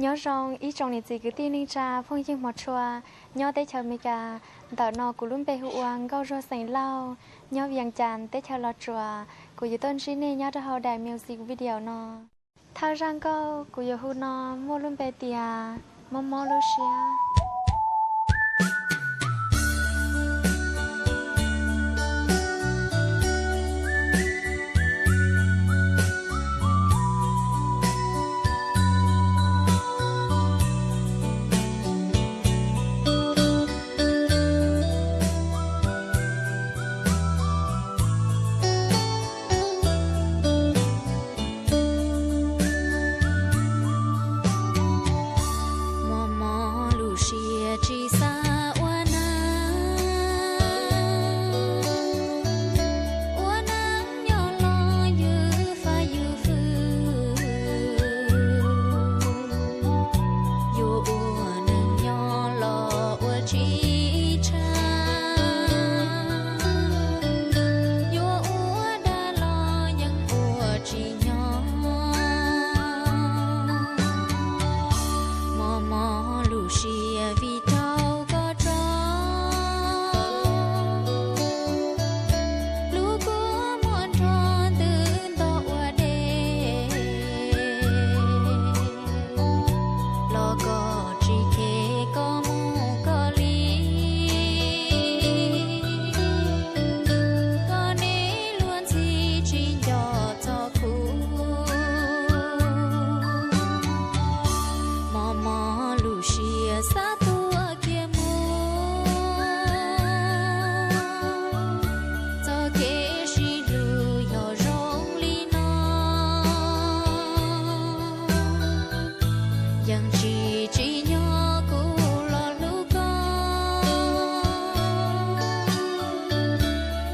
Nyob zoo ib tsoom niam txiv kwv tij neej tsa phooj ywg hmov tshua nyob teb chaws Amelikas. Ntawm no kuv lub npe hu ua Nkauj Zuag xeem Lauj, nyob Vias Cas teb chaws Los Tsuas. Kuv yuav tuaj ntsib nej nyob rau hauv daim music video no. Thawj zaj nkauj kuv yuav hu no muaj lub npe tias Mob Mob Lub Siab. Mob mob lub siab tsis xav ua neej, ua neej nyob los ywj fab ywj fwj, yuav ua neej nyob los ua tsis tshav, yuav ua dag los yeej ua tsis nyob. Mob mob lub siab vim raug koj tso, lub kua muag nrog ntws nto ua dej, los koj tsis khe koj mus koj li, koj niam luag ntxhi tsis nco txog kuv. Mob mob lub siab xav tuag kiag mus, txoj kev sib hlub yog zoo li no, yeej tsis tsim nyog kuv los hlub koj,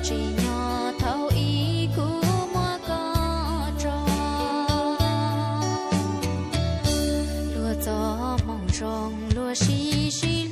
tsim nyog thaum ub kuv muab koj tso, luag txoj moo zoo luag sib sib